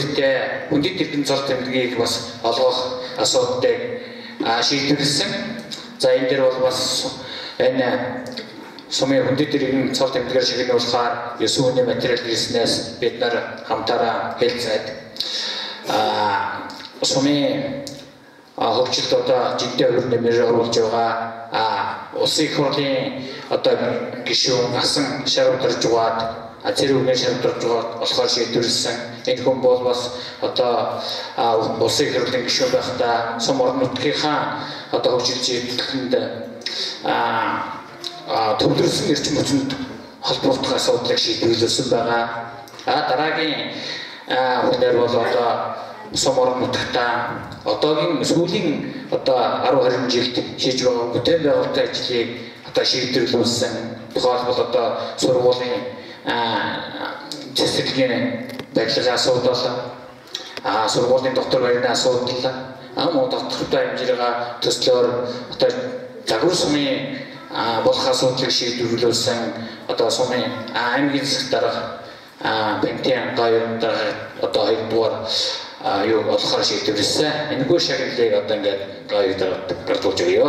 үүдтэй хүндэт иргэн цол тэмдгийг бас олгох асуудлыг шийдвэрлэсэн. За энэ дээр бол бас энэ сумын хүндэт иргэн цол тэмдгээр шагнуулахаар 9 хүний материал ирснээс бид нар хамтаараа хэлцээд сумын хөгжилд одоо жинтэй хувир нэмэр оруулж байгаа улсын их хурлын одоо гишүүн Асан Шарвдаржугаад цэрүүгийн Шарвдаржугаад болохоор шийдвэрлэсэн. Энэ хүн бол бас одоо улсын их хурлын гишүүн байхдаа сум орон нутгийнхаа одоо хөгжил шийдвэрлэнд төвлөрсөн эрчим хүчинд холбогдох асуудлыг шийдвэрлэсэн байгаа. Дараагийн хүнээр бол одоо сум орон нутагтаа одоогийн сүүлийн одоо 10 20 жилд хийж байгаа бүтээн байгуулалтын ажлыг одоо шийдвэрлүүлсэн. Тухайлбал одоо сургуулийн цэцэрлэгийн барилгын асуудал, сургуулийн дотор байрны асуудал, мөн тодорхой хэмжээгээр төслөөр одоо загвар сумын болох асуудлыг шийдвэрлүүлсэн. Одоо сумын аймгийн засаг дарга Бэнтэн гавьян дарга одоо хоёрдугаар юу болохоор шийдвэрлэсэн. Энэхүү шагналыг одоо ингээд гавьян дарга гардуулж өгье.